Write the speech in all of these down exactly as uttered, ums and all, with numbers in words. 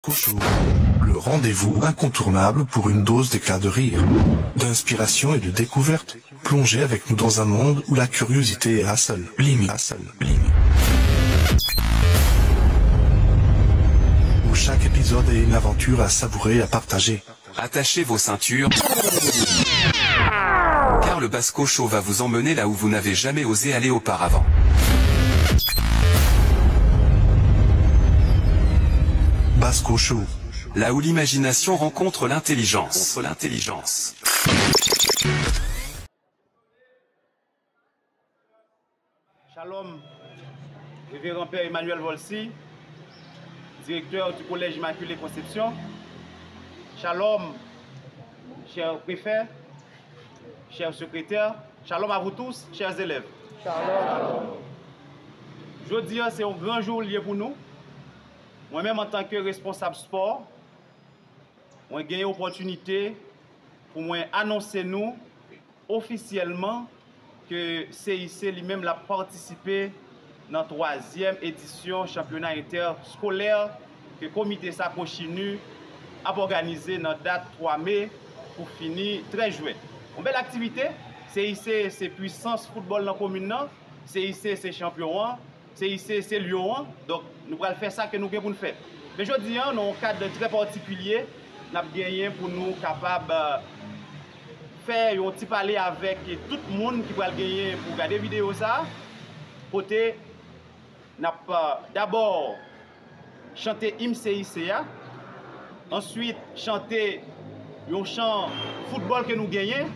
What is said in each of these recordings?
Basco Show, le rendez-vous incontournable pour une dose d'éclat de rire, d'inspiration et de découverte. Plongez avec nous dans un monde où la curiosité est la seule limite, la seule limite. Où chaque épisode est une aventure à savourer, à partager. Attachez vos ceintures, car le Basco Show va vous emmener là où vous n'avez jamais osé aller auparavant. Basco Show. Là où l'imagination rencontre l'intelligence. Rencontre l'intelligence. Shalom, Révérend Père Emmanuel Volcy, directeur du Collège Immaculée Conception. Shalom, cher préfet, cher secrétaire. Shalom à vous tous, chers élèves. Shalom. Jodi a, se yon gran jou l ye pou nou. Mwen menm, antanke responsab spò, mwen gen opòtinite pou mwen anonse nou ofisyèlman ke C I C li menm l ap patisipe nan twazyèm edisyon chanpyona entèskolè ke komite sa Kochini ap òganize nan dat twa me pou fini trèz jwen. Yon bèl aktivite. C I C se pwisans foutbòl nan komin nan. C I C se chanpyon an. C I C se lyon an. Donk, nou pral fè sa ke nou gen pou n fè. Men jodi a, nan yon kad trè patikilye, n ap genyen pou nou kapab, eh, fè yon ti pale avèk tout moun ki pral genyen pou gade videyo sa a, kote n ap, eh, dabò chante im C I C a, answit chante yon chan foutbòl ke nou genyen,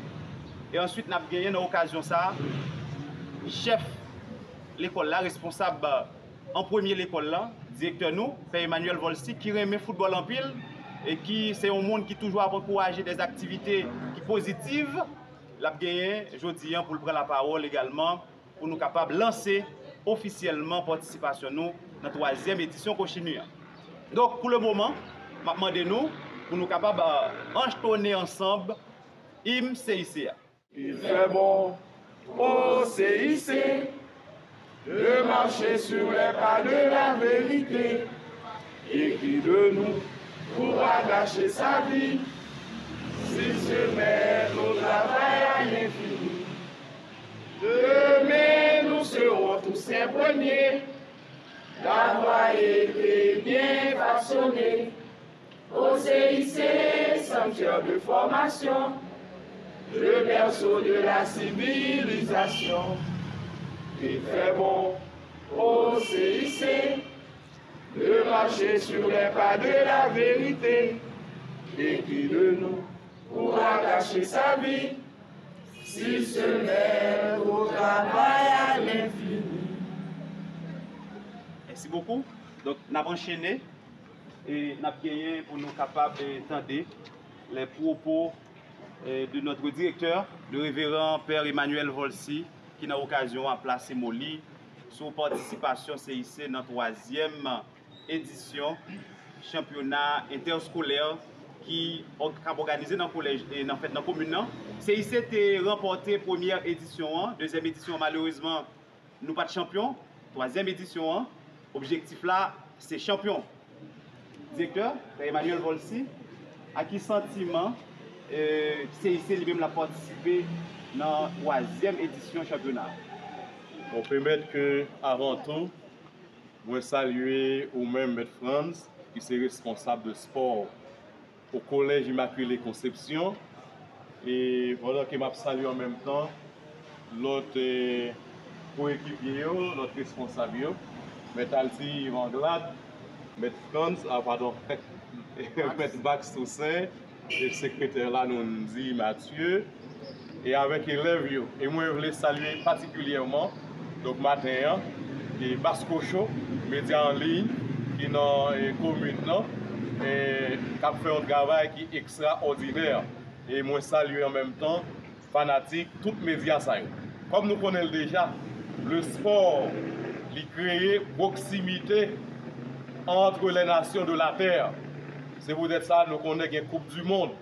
e answit n ap genyen nan okazyon sa a, chèf lekòl la, responsab an premye lekòl la, direktè nou, Pè Emmanuel Volcy, ki renmen foutbòl anpil e ki se yon moun ki toujou ap ankouraje dèzaktivite ki pozitiv, l ap genyen jodi a pou l pran lapawòl egalman pou nou kapab lanse ofisyèlman patisipasyon nou nan twazyèm edisyon Kochini an. Donk, pou le moman, m ap mande nou pou nou kapab, euh, antonnen ansanm im C I C a. Il fait bon au C I C de marcher sur les pas de la vérité et qui de nous pourra gâcher sa vie s'il se met au travail à l'infini. Demain, nous serons tous imprégné d'avoir été bien façonné au C I C, sanctuaire de formation, le berceau de la civilisation. Il fait bon au C I C de marcher sur les pas de la vérité et qui de nous pourra gâcher sa vie s'il se met au travail à l'infini. Merci beaucoup. Donk, n ap anchene e n ap genyen pou nou kapab, eh, tande les propos, eh, de notre directeur, le révérend Père Emmanuel Volcy, ki nan okazyon an ap plase mo li sou patisipasyon C I C nan twazyèm edisyon chanpyona entèskolè ki òg-, k ap òganize nan kolèj e nan fèt nan komin nan. C I C te ranpòte premyè edisyon an, dezyèm edisyon an, malerezman, nou pa t chanpyon. Twazyèm edisyon an, objektif la, se chanpyon. Direktè, Pè Emmanuel Volcy, a ki santiman, eh, C I C li menm l ap patisipe nan twazyèm edisyon chanpyona a? Bon, pèmèt ke, avan tou, mwen salye ou menm, Mèt Frantz, ki se responsab de spò o Kolèj Imakile Konsepsyon. E pandan ke m ap salye an menm tan lòt, eh, koekipye yo, lòt responsab yo, Mèt Alti Vanglad, Mèt Frantz, ah, padon, Mèt Max Toussaint, e sekretè la, nou di Mathieu, e avèk elèv yo. E mwen vle salye patikilyèman, donk, maten an, e Basco Show, medya an liy ki nan, e, komin nan, e k ap fè yon travay ki ekstraòdinè. E mwen salye an menm tan fanatik tout medya sa yo. Kòm nou konnen l deja, le sport, li kreye pwoksimite entre les nations de la terre. Se poutèt sa nou konnen gen Coupe du Monde.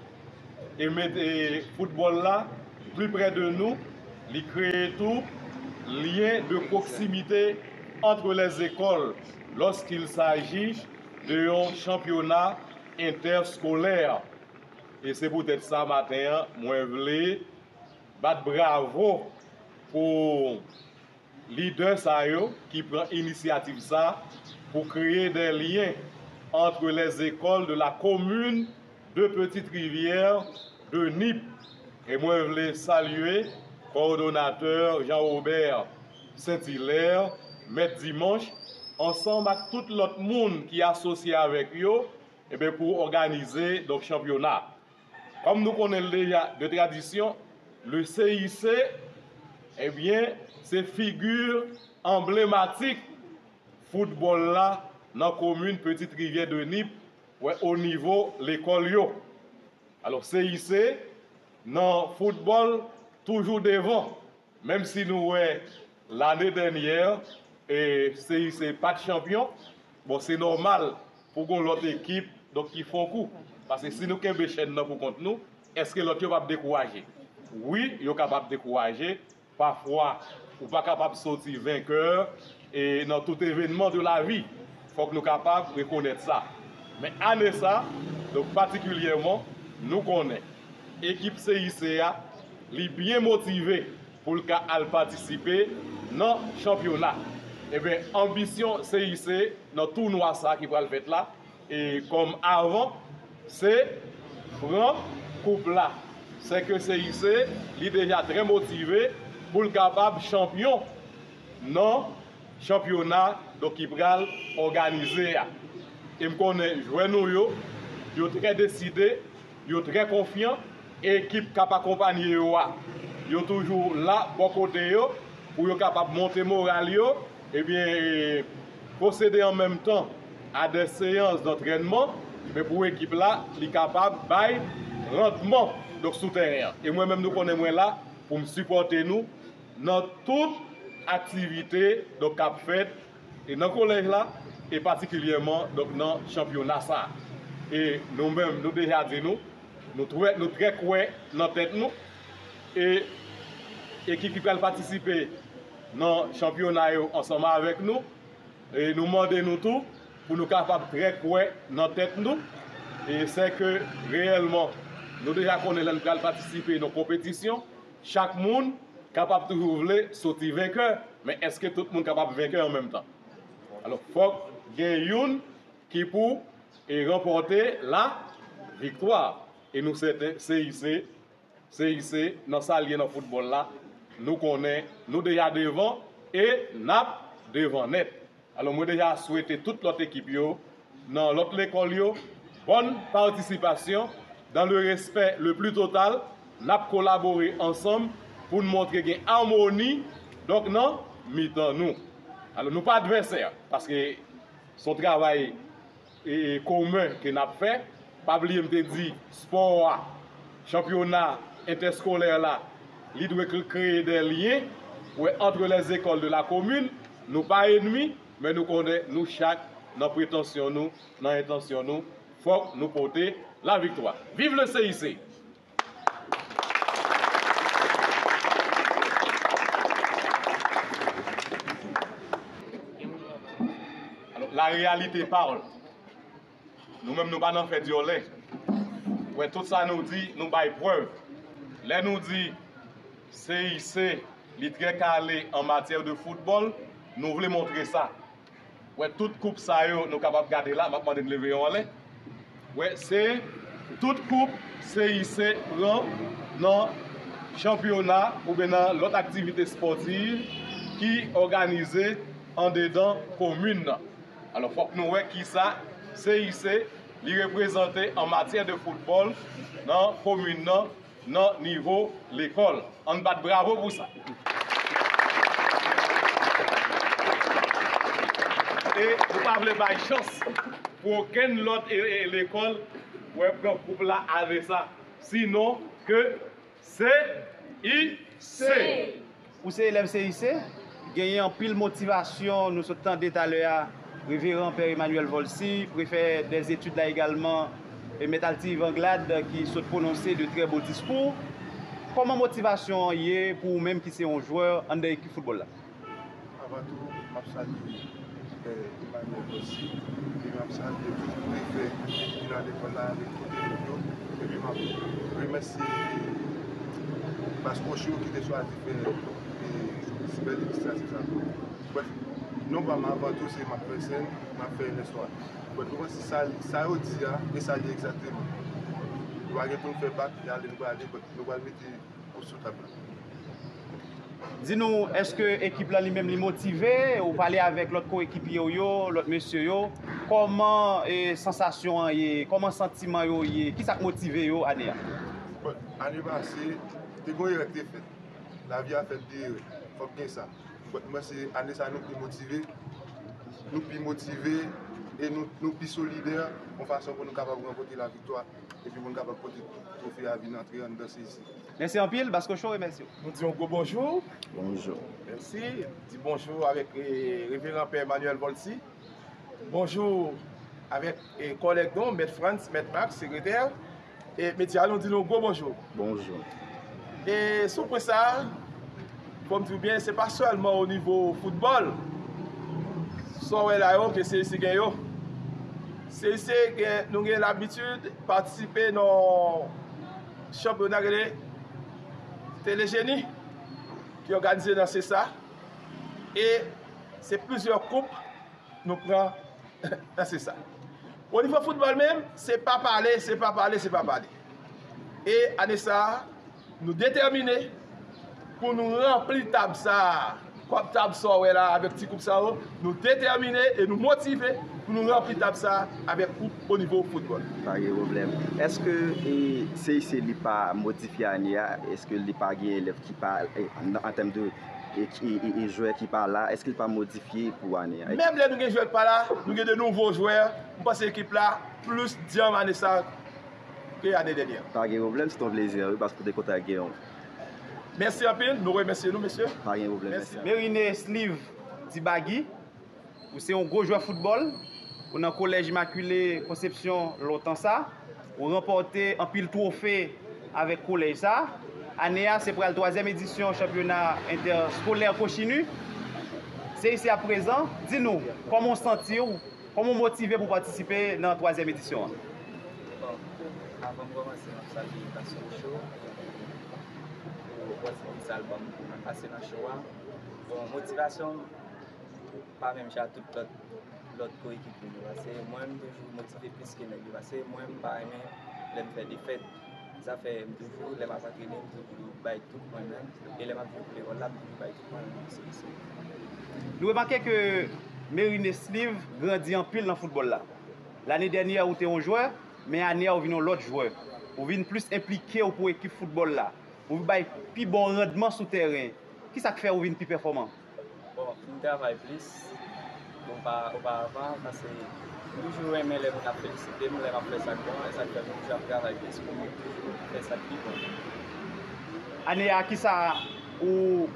E met, e foutbòl la pli prè de nou, li kreye tou lyen de pwoksimite entre les écoles lorsqu'il s'agit de yon chanpyona entèskolè. E se poutèt sa, maten an, mwen vle bat bravo pou lidè sa yo ki pran inisyativ sa pou kreye des liens entre les écoles de la commune de Petite Rivière de Nip. E mwen vle salye kowòdonatè Jean Robert Saint Hilaire, Mèt Dimanche, ansanm ak tout lòt moun ki asosye avèk yo, enben, pou òganize, donk, chanpyona. Kòm nou konnen l deja de tradisyon, le C I C, ebyen, se figi anblematik foutbòl la nan komin Petite Rivière de Nip, wè, o nivo lekòl yo. Alò, C I C nan foutbòl toujou devan. Menm si nou wè, lane dènyè, e, C I C pa t chanpyon, bon, se nòmal pou gon lòt ekip, donk, ki fè on kou. Paske si nou kenbe chèn nan pou kont nou, èske lòt yo p ap dekouraje? Wi, yo kapab dekouraje. Pafwa, ou pa kapab soti venkè, e, nan tout evènman de la vi. Fòk nou kapab rekonèt sa. Men ane sa, donk, patikilyèman, nou konnen ekip C I C a, li byen motive pou l ka al patisipe nan chanpyona. Ebyen, anbisyon C I C nan tounwa sa ki pral fèt la, e kòm avan, se pran koup la. Sèke C I C, li deja trè motive pou l kapab chanpyon nan chanpyona, donk, ki pral òganize a. E m konnen jwè nou yo, yo trè deside, yo trè konfyan, e ekip k ap akonpanye yo a, yo toujou la bò kote yo pou yo kapab monte moral yo, ebyen, e, pwosede an menm tan a de seyans dantrènman, men pou ekip la, li kapab bay randman, donk, sou tèren an. E mwen menm, nou konnen mwen la pou m sipòte nou nan tout aktivite, donk, k ap fèt, e nan kolèj la, e patikilyèman, donk, nan chanpyona sa a. E nou menm, nou deja di nou, nou trè, nou trè kwè nan tèt nou, e ekip ki pral patisipe nan chanpyona yo ansanm avèk nou, e nou mande nou tou pou nou kapab trè kwè nan tèt nou, e sèke reyèlman, nou deja konnen lè n pral patisipe nan konpetisyon, chak moun kapab toujou vle soti venkè, men èske tout moun kapab venkè an menm tan? Alò, fòk gen youn ki pou, e, ranpòte la viktwa. E nou sèten, C I C, C I C, nan sa l ye nan foutbòl la, nou konnen nou deja devan e n ap devan nèt. Alò, mwen deja swete tout lòt ekip yo nan lòt lekòl yo bòn patisipasyon. Dans le respect le plus total, n ap kolabore ansanm pou n montre gen amoni, donk, nan mitan nou. Alò, nou pa advèsè, paske se yon travay, e, komen ke n ap fè. Pa bliye m te di, spò a, chanpyona entèskolè la, li dwe kre-, kreye de lyen, wè, entre les écoles de la commune. Nou pa ènmi, men nou konnen nou chak nan pretansyon nou, nan entansyon nou, fòk nou pote laviktwa. Viv le C I C! Alò, la réalité parle. Nou menm, nou pa nan fè dyòlè. Wè, tout sa nou di, nou bay prèv. Lè nou di C I C, li trè kale an matyè de foutbòl, nou vle montre sa. Wè, tout koup sa yo, nou kapab gade la, m ap mande n leve yo anlè. Wè, se tout koup C I C pran nan chanpyona oubyen nan lòt aktivite espòtiv ki òganize andedan komin nan. Alò, fòk nou wè kisa C I C li reprezante an matyè de foutbòl nan komin nan, nan nivo lekòl. Ann bat bravo pou sa. E nou pa vle bay chans pou okenn lòt, e, e, lekòl, wè, pran koup la avè sa. Sinon ke C I C. Ou se elèv C I C? Genyen anpil motivasyon, nou sot tande talè a, Reveran Pè Emmanuel Volcy, prefè dèzetid la egalman, e Mèt Alti Yves Anglade, ki sot pwononse de trè bo diskou. Kòman motivasyon an ye pou ou menm ki se yon jwè anndan ekip foutbòl la? Avan tou, m ap salye Pè Emmanuel Volcy, M ap salye tout prefè ki nan lekòl la avèk tout ekip yo. Epi m ap remèsye Bask Osho ki te chwazi fè, e, bèl inisyativ sa pou nou. But, non pa m avan tou, se m ap fè sèn, m ap fè lèswa. But, nou panse sa, sa yo di a, e sa li egzakteman. Nou pa gen pou n fè bak, e ale nou prale, but nou pral mete kous sou tab la. Di nou, èske ekip lan li menm li motive? Ou pale avèk lòt koekipye w yo, lòt mesye yo, kòman, e, sansasyon an ye? Kòman santiman yo ye? Kisa k motive yo ane a? Bon, ane pase, te gen erè k te fèt. Lavi a fèt de erè. Fòk gen sa. But mwen se ane sa nou pi motive, nou pi motive e nou, nou pi solidè, yon fason pou nou kapab ranpòte laviktwa epi pou nou kapab pote twofe a vin antre anndan C I C. Mèsi anpil, Bask Osho remèsye w. Nou di yon gwo bonjou. Bonjou. Mèsi. Di bonjou avèk, eh, Reveran Pè Emmanuel Volcy. Bonjou avèk, eh, kòlèg nou, Mèt Frantz, Mèt Max, sekretè. E medya, nou di nou gwo bonjou. Bonjou. E sou pwen sa a, fò m di w byen, se pa sèlman o nivo foutbòl, sa w wè la yo, ke C I C gen yo. C I C gen, nou gen labitid patisipe nan chanpyona rele Telejeni, ki òganize nan C S A. E se plizyè koup nou pran nan C S A. O nivo foutbòl menm, se pa pale, se pa pale, se pa pale. E ane sa a, nou detèmine pou nou ranpli tab sa a. Kòm tab sa w wè la avèk ti koup sa yo, nou detèmine e nou motive pou nou ranpli tab sa a avèk koup o nivo foutbòl. Pa gen pwoblèm. Èske, e, C I C li pa modifye ane a? Èske li pa gen elèv ki pa, e, an, an tèm de, e, ki, e, e, jwè ki pa la? Èske li pa modifye pou ane a? Menm lè nou gen jwè ki pa la, nou gen de nouvo jwè. M panse ekip la plis dyanm ane sa a ke ane dènyè. Pa gen pwoblèm, se t on plezi, wi, paske w te kontan gen yon. Mèsi anpil, nou remèsye nou, mesye. Pa gen pwoblèm, mèsi. Mèsi. Merine Slive Dibagi, ou se yon gwo jwè foutbòl, ou nan Kolèj Imakile Konsepsyon lontan sa, ou ranpòte anpil twofe avèk kolèj sa. Ane a, se pral twazyèm edisyon chanpyona entèskolè Kochini. C I C ap prezan, di nou, kòman w santi w? Kòman w motive pou patisipe nan twazyèm edisyon an? Bon, avan m kòmanse, m ap salye Bask Osho pou opòtinite sa l ban m pou mwen pase nan show a. Bon, motivasyon m pa menm jan ak tout lòt, lòt koekipye m yo, paske mwen, m toujou motive plis ke nèg yo, paske mwen, m pa renmen lè m fè defèt. Sa fè m toujou, lè m ap antrene, m toujou bay tout mwen menm. E lè m ap jwe pou lekòl la, m toujou bay tout mwen menm. Se, se. Nou remake ke Merine Slive grandi anpil nan foutbòl la. Lane dènyè, ou te yon jwè, men ane a, ou vin yon lòt jwè. Ou vin plis enplike w pou ekip foutbòl la. Ou bay pi bon randman sou tèren. Kisa k fè ou vin pi pèfòman? Bon, m travay plis opa-, oparavan, paske m toujou renmen lè moun ap felisite m, lè m ap fè sa k bon, e sa k fè m toujou ap travay plis pou m toujou fè sa k pi bon. Ane a, kisa ou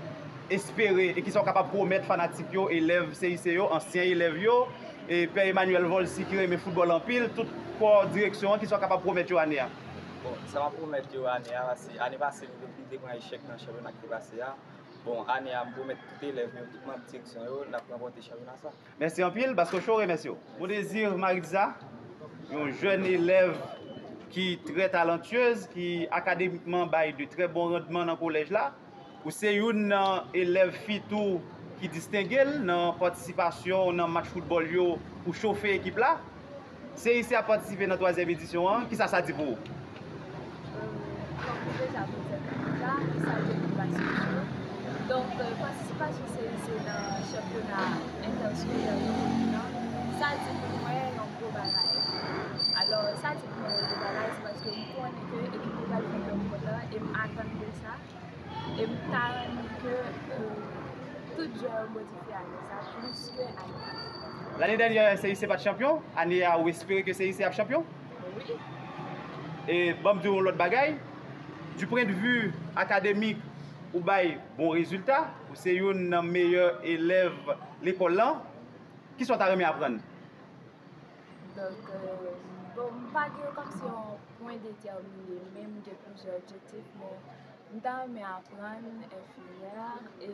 espere e kisa w kapab pwomèt fanatik yo, elèv C I C yo, ansyen elèv yo, e Pè Emmanuel Volcy ki renmen foutbòl anpil, tout kò direksyon an, kisa w kapab pwomèt yo ane a? Bon, sa m ap pwomèt yo ane a, se ane pase, nou te, nou te pran echèk nan chanpyona ki te pase a. Bon, ane a, m pwomèt tout elèv yo, tout manm direksyon yo, n ap ranpòte chanpyona sa. Mèsi anpil, Bask Osho remèsye w. Mondésir Maritza, yon jèn elèv ki trè talantyez, ki akademikman bay de trè bon randman nan kolèj la. Ou se youn nan elèv fi tou ki distenge l nan patisipasyon w nan match foutbòl yo pou chofe ekip la. C I C ap patisipe nan twazyèm edisyon an, kisa sa di pou ou? Kòm nou deja poze l deja, nou salye tout Bask Osho. Donk, euh, patisipasyon C I C nan chanpyona entèskolè yo nan, sa di pou mwen yon gwo bagay. Alò, sa di pou mwen yon gwo bagay, se paske m konnen ke ekip yo pral fè kè m kontan e m atann de sa. E m ta renmen ke, euh, tout jwè yo modifye ane sa plis ke ane pase. Lane dènyè, C I C pa t chanpyon. Ane a, ou espere ke C I C ap chanpyon? Wi. E ban m di w yon lòt bagay. Du point de vue akademik, ou bay bon rezilta. Ou se youn nan meyè elèv lekòl lan. Kisa w ta renmen aprann? Donk, euh, bon, m pa gen kòmsi yon pwen detèmine, men m gen plizyè objektif, men m ta renmen aprann enfimyè e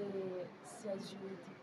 syans jiridik.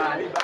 la.